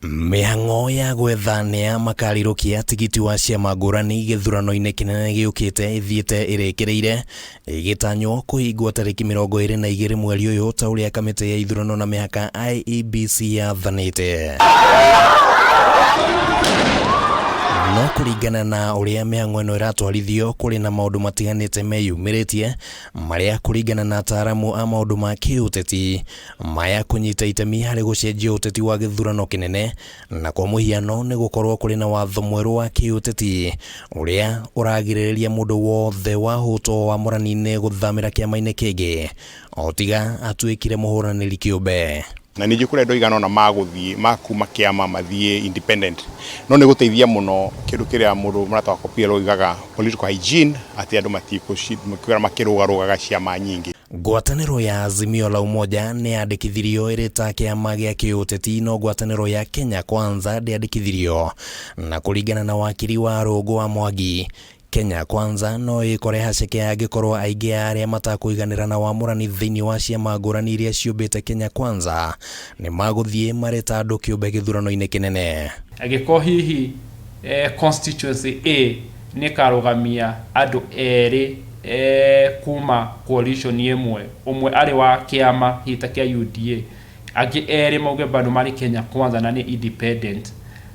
Mĩhang'o ya gwetha nĩa makarirũkia tigiti wa ciama ngũrani gĩthurano-inĩ kĩnene gĩũkĩte ĩthiĩte ĩrĩkĩrĩire ĩgĩtanywo kũhingwo tarĩki 22 mweri ũyũ ta ũrĩa kamĩtĩ ya ithurano na mĩhaka IEBC yathanĩte. No kũringana na ũrĩa mĩhang'o ĩno ĩratwarithio kũrĩ na maũndũ matiganĩte meyumĩrĩtie marĩa kũringana na ataaramu a maũndũ ma kĩũteti maya kũnyita itemi harĩ gũcenjia ũteti wa gĩthurano kĩnene na kwa mũhiano nĩ gũkorwo kũrĩ na watho mwerũ wa kĩũteti ũrĩa ũragirĩrĩria mũndũ wothe wahũtwo wamũrani-inĩ gũthamĩra kĩama-inĩ kĩngĩ o tiga atuĩkire mũhũranĩri kĩũmbe. Na ningĩ kũrĩ andũ aigana ũna magũthiĩ makuma kĩama mathiĩ independent no nĩ gũteithia mũno kĩndũ kĩrĩa mũndũ mũrata wakwa PL oigaga political hygiene atĩ andũ matikũra makĩrũgarũgaga ciama nyingĩ. Ngwatanĩro ya Azimio la Umoja nĩ yandĩkithirio ĩrĩ ta kĩama gĩa kĩũteti no ngwatanĩro ya Kenya Kwanza ndĩandĩkithirio. Na kũringana na wakiri wa Rũngũ wa Mwangi, Kenya Kwanza no ĩkore haceke angĩkorwo aingĩ a arĩa matakũiganĩra na wamũrani thĩinĩ wa ciama ngũrani iria ciũmbĩte Kenya Kwanza nĩ magũthiĩ marĩ ta andũ kĩũmbe gĩthurano-inĩ kĩnene. Angĩkorwo hihi constituency A nĩ ĩkarũgamia andũ erĩ kuma coalition ĩmwe, ũmwe arĩ wa kĩama hihi ta kĩa UDA, angĩ erĩ mauge bado marĩ Kenya Kwanza na nĩ independent.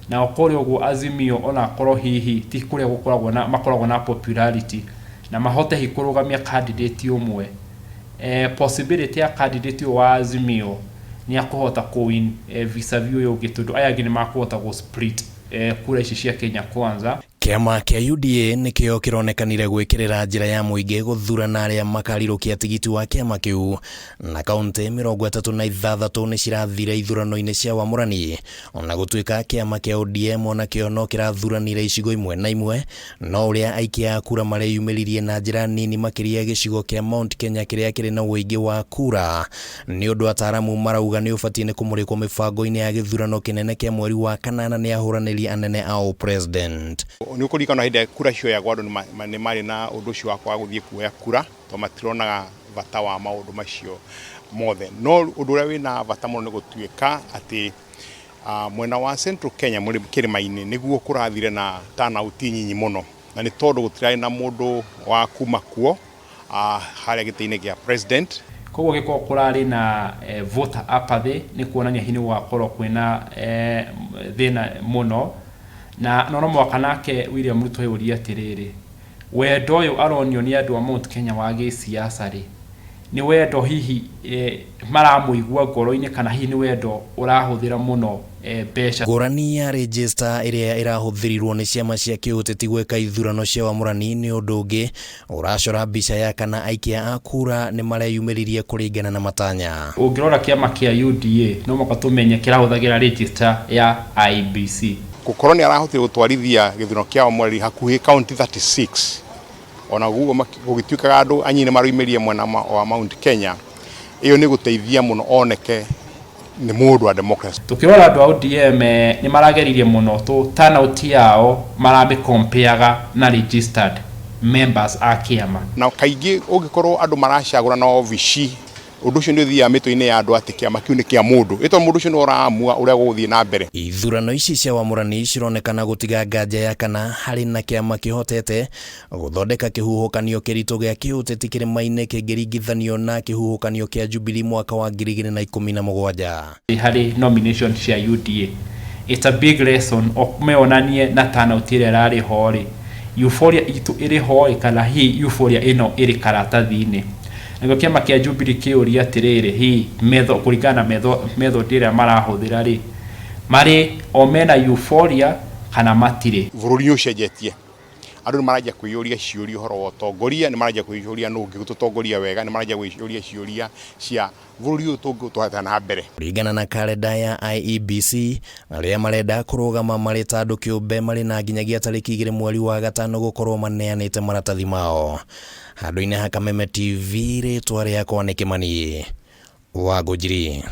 Nao kũrĩa ũguo Azimio onakorwo hihi ti kũrĩa gũkoragwo na makoragwo na popularity na mahote hihi kũrũgamia candidate ũmwe, possibility ya candidate ũyũ wa Azimio nĩ akũhota kũ win vis-a-vis ũyũ ũngĩ tondũ aya angĩ nĩ makũhota gũ split kura ici cia Kenya Kwanza. Kĩama kĩa UDA nĩkĩo kĩronekanire gwĩkĩrĩra njĩra ya mũingĩ gũthurana arĩa makarirũkia tigiti wa kĩama kĩu na kauntĩ 36 nĩ cirathire ithurano-inĩ cia wamũrani ona gũtuĩka kĩama kĩa ODM onakĩo no kĩrathuranire icigo imwe na imwe no ũrĩa aikia a kura mareyumĩririe na njĩra nini makĩria gĩcigo kĩa Mount Kenya kĩrĩa kĩrĩ na ũingĩ wa kura nĩ ũndũ ataaramu marauga nĩ ũbatiĩ nĩ kũmũrĩkwo mĩbango-inĩ ya gĩthurano kĩnene kĩa mweri wa kanana nĩ ahũranĩri anene a ũpresident. Nĩ ũkũririkana hĩndĩ ĩrĩa kura cioyagwo andũ nĩ marĩ na ũndũ ũcio wa kwaga gũthiĩ kuoya kura tondũ matironaga bata wa maũndũ macio mothe. No ũndũ ũrĩa wĩna bata mũno nĩ gũtuĩka atĩ mwena wa Central Kenya kĩrĩma-inĩ nĩguo kũrathire na turnout nyinyi mũno, na nĩ tondũ gũtirarĩ na mũndũ wa kuma kuo harĩa gĩtĩ-inĩ gĩa president. Koguo gĩkorwo kũrarĩ na voter apathy nĩ kuonania hihi nĩ gũgakorwo kwĩna thĩna mũno, na no mũhaka nake William Ruto eyũrie atĩrĩrĩ, wendo ũyũ aronio nĩ andũ a Mount Kenya wa gĩsiasa rĩ, nĩ wendo hihi maramũigua ngoro-inĩ kana hihi nĩ wendo ũrahũthĩra mũno mbeca. Ngũrani ya rĩnjĩsta ĩrĩa ĩrahũthĩrirwo nĩ ciama cia kĩũteti gwĩka ithurano cia wamũrani nĩ ũndũ ũngĩ ũracora mbica ya kana aikia a kura nĩ mareyumĩririe kũringana na matanya. Ũngĩrora kĩama kĩa UDA no mũhaka tũmenye kĩrahũthagĩra register ya IEBC. Gũkorwo nĩ arahotire gũtwarithia gĩthurano kĩa wamũrani hakuhĩ county 36 ona guo gũgĩtuĩkaga andũ anyinyi nĩ maroimĩrire mwena wa Mount Kenya, ĩyo nĩ gũteithia mũno oneke nĩ mũndũ wa democracy. Tũkĩrora andũ a ODM nĩ marageririe mũno tũ turnout yao maramĩ compare na registered members a kĩama. Na kaingĩ ũngĩkorwo andũ maracagũra na obici, ũndũ ũcio nĩ ũthiaga mĩtwe-inĩ ya andũ atĩ kĩama kĩu nĩ kĩa mũndũ, ĩ tondũ mũndũ ũcio nĩwe ũraamua ũrĩa gũgũthiĩ na mbere. Ithurano ici cia wamũrani cironekana gũtiga nganja ya kana harĩ na kĩama kĩhotete gũthondeka kĩhuhũkanio kĩritũ gĩa kĩũteti kĩrĩma-inĩ kĩngĩringithanio na kĩhuhũkanio kĩa Jubilee mwaka wa 2017. Harĩ nomination cia UDA it's a big lesson meyonanie na turnout ĩrĩa ĩrarĩ ho rĩ, euphoria itũ ĩrĩ ho ĩ kana hihi euphoria ĩno ĩrĩ karatathi-inĩ. Nakĩo kĩama kĩa Jubilee kĩũria atĩrĩrĩ, hihi kũringana na method ĩrĩa marahũthĩra rĩ, marĩ o mena euphoria kana matirĩ. Bũrũri nĩ ũcenjetie, andũ nĩ maranjia kwĩyũria ciũria ũhoro wa ũtongoria, nĩ maranjia kwĩyũria nũ ũngĩtũtongoria wega, nĩ maranjia kwĩyũria ciũria cia bũrũri ũyũ tũngĩũtwara na mbere. Kũringana na karenda ya IEBC, arĩa marenda kũrũgama marĩ ta andũ kĩũmbe marĩ na nginyagia tarĩki 2 mweri wa gatano gũkorwo maneanĩte maratathi mao. Handũ-inĩ ha Kameme TV, rĩtwa rĩakwa nĩ Kĩmani wa Ngũnjiri.